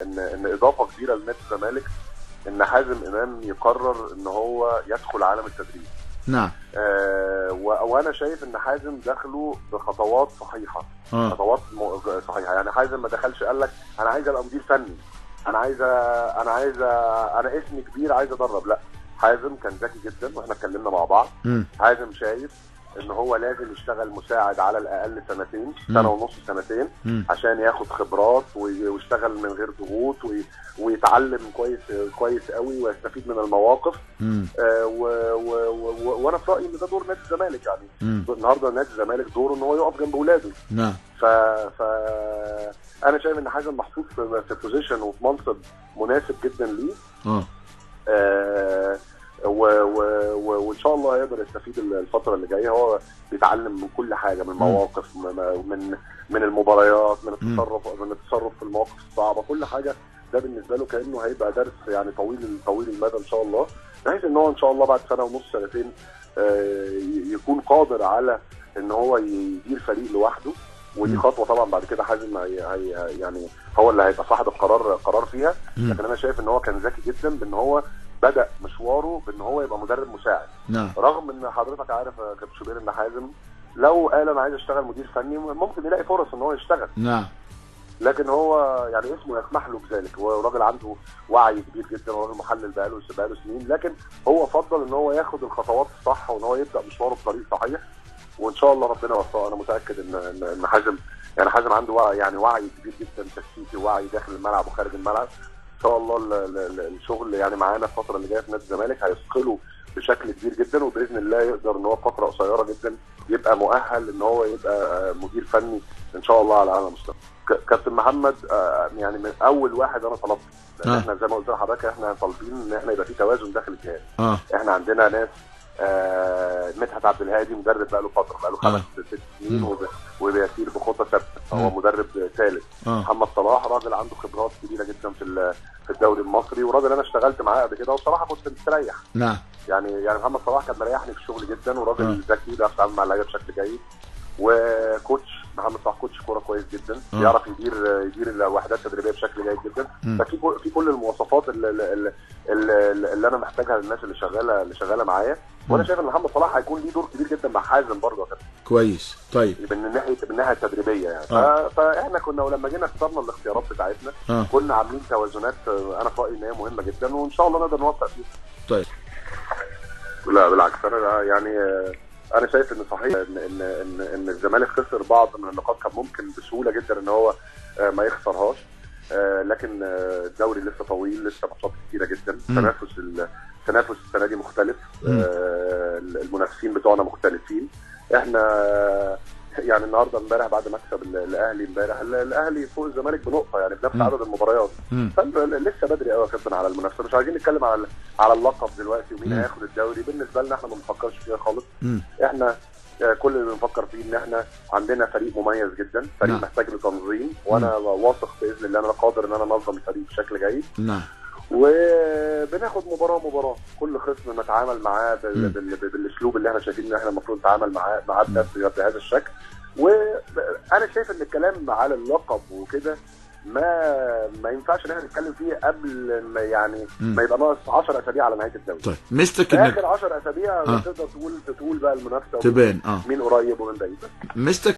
ان اضافه كبيرة لنادي الزمالك ان حازم امام يقرر ان هو يدخل عالم التدريب. نعم. وانا شايف ان حازم دخله بخطوات صحيحه. خطوات صحيحه، يعني حازم ما دخلش قال لك انا عايز ابقى مدير فني، انا عايز انا اسمي كبير عايز ادرب، لا، حازم كان ذكي جدا واحنا اتكلمنا مع بعض. حازم شايف ان هو لازم يشتغل مساعد على الاقل سنتين، سنة ونص، سنتين، عشان ياخد خبرات ويشتغل من غير ضغوط ويتعلم كويس كويس قوي ويستفيد من المواقف. وانا في رايي ان ده دور نادي الزمالك، يعني النهارده نادي الزمالك دوره ان هو يقف جنب اولاده. نعم. ف انا شايف ان حازم محطوط في position وفي منصب مناسب جدا ليه. وان شاء الله هيقدر يستفيد الفترة اللي جاية. هو بيتعلم من كل حاجة، من مواقف، من المباريات، من التصرف في المواقف الصعبة، كل حاجة. ده بالنسبة له كانه هيبقى درس يعني طويل المدى ان شاء الله، بحيث ان هو ان شاء الله بعد سنة ونص سنتين يكون قادر على ان هو يدير فريق لوحده. ودي خطوة طبعا بعد كده حازم يعني هو اللي هيبقى صاحب القرار فيها. لكن انا شايف ان هو كان ذكي جدا بان هو بدأ مشواره بان هو يبقى مدرب مساعد. نعم. رغم ان حضرتك عارف يا كابتن شوبير ان حازم لو قال انا عايز اشتغل مدير فني ممكن يلاقي فرص ان هو يشتغل. نعم. لكن هو يعني اسمه يسمح له بذلك، هو راجل عنده وعي كبير جدا وراجل محلل بقاله سنين، لكن هو فضل ان هو ياخد الخطوات الصح وان هو يبدأ مشواره بطريق صحيح، وان شاء الله ربنا يوفقه. انا متأكد ان حازم، يعني حازم عنده وعي كبير جدا تكتيكي، وعي داخل الملعب وخارج الملعب. ان شاء الله الشغل يعني معانا الفترة اللي جاية في نادي الزمالك هيثقله بشكل كبير جدا، وباذن الله يقدر ان هو فترة قصيرة جدا يبقى مؤهل ان هو يبقى مدير فني ان شاء الله على اعلى مستوى. كابتن محمد يعني من اول واحد انا طلبته، لان احنا زي ما قلت لحضرتك احنا طالبين ان احنا يبقى في توازن داخل الجهاز. احنا عندنا ناس، مدحت عبد الهادي مدرب بقاله فترة، بقاله 5 6 سنين وبيسير بخطه ثابتة، هو مدرب ثالث. محمد صلاح راجل عنده خبرات كبيرة جدا في الدوري المصري، وراجل انا اشتغلت معاه قبل كده وبصراحة كنت مستريح. نعم. يعني محمد صلاح كان مريحني في الشغل جدا، وراجل ذكي بيعرف يتعامل مع اللعيبة بشكل جيد، و coach محمد صلاح coach كورة كويس جدا، بيعرف يدير الوحدات التدريبية بشكل جيد جدا. ففي كل المواصفات اللي انا محتاجها للناس اللي شغالة معايا. وانا شايف ان محمد صلاح هيكون ليه دور كبير جدا مع حازم برضه يا كابتن. كويس. طيب من الناحية التدريبية يعني. فاحنا كنا ولما جينا اخترنا الاختيارات بتاعتنا كنا عاملين توازنات انا في رايي ان هي مهمة جدا، وان شاء الله نقدر نوفق فيها. طيب. لا بالعكس، انا يعني انا شايف ان صحيح ان ان ان, إن الزمالك خسر بعض من النقاط، كان ممكن بسهولة جدا ان هو ما يخسرهاش، لكن الدوري لسه طويل، لسه ماتشات كتيرة جدا، تنافس السنة دي مختلف، المنافسين بتوعنا مختلفين. احنا يعني النهارده امبارح بعد مكسب الاهلي امبارح، الاهلي فوق الزمالك بنقطة، يعني بنفس عدد المباريات. فلسه بدري قوي يا كابتن على المنافسة، مش عايزين نتكلم على اللقب دلوقتي ومين هياخد الدوري. بالنسبة لنا احنا ما بنفكرش فيها خالص. احنا كل اللي بنفكر فيه ان احنا عندنا فريق مميز جدا، فريق محتاج لتنظيم، وانا واثق باذن الله انا قادر ان انا انظم الفريق بشكل جيد. نعم. وبناخد مباراة مباراة، كل خصم نتعامل معاه بالاسلوب اللي احنا شايفين ان احنا المفروض نتعامل معاه بهذا الشكل. وانا شايف ان الكلام على اللقب وكده ما ينفعش ان احنا نتكلم فيه قبل ما يعني ما يبقى ناقص 10 اسابيع على نهاية الدوري. طيب مستر اخر 10 اسابيع تقدر تقول بقى المنافسة تبان مين قريب ومين بعيد. مستر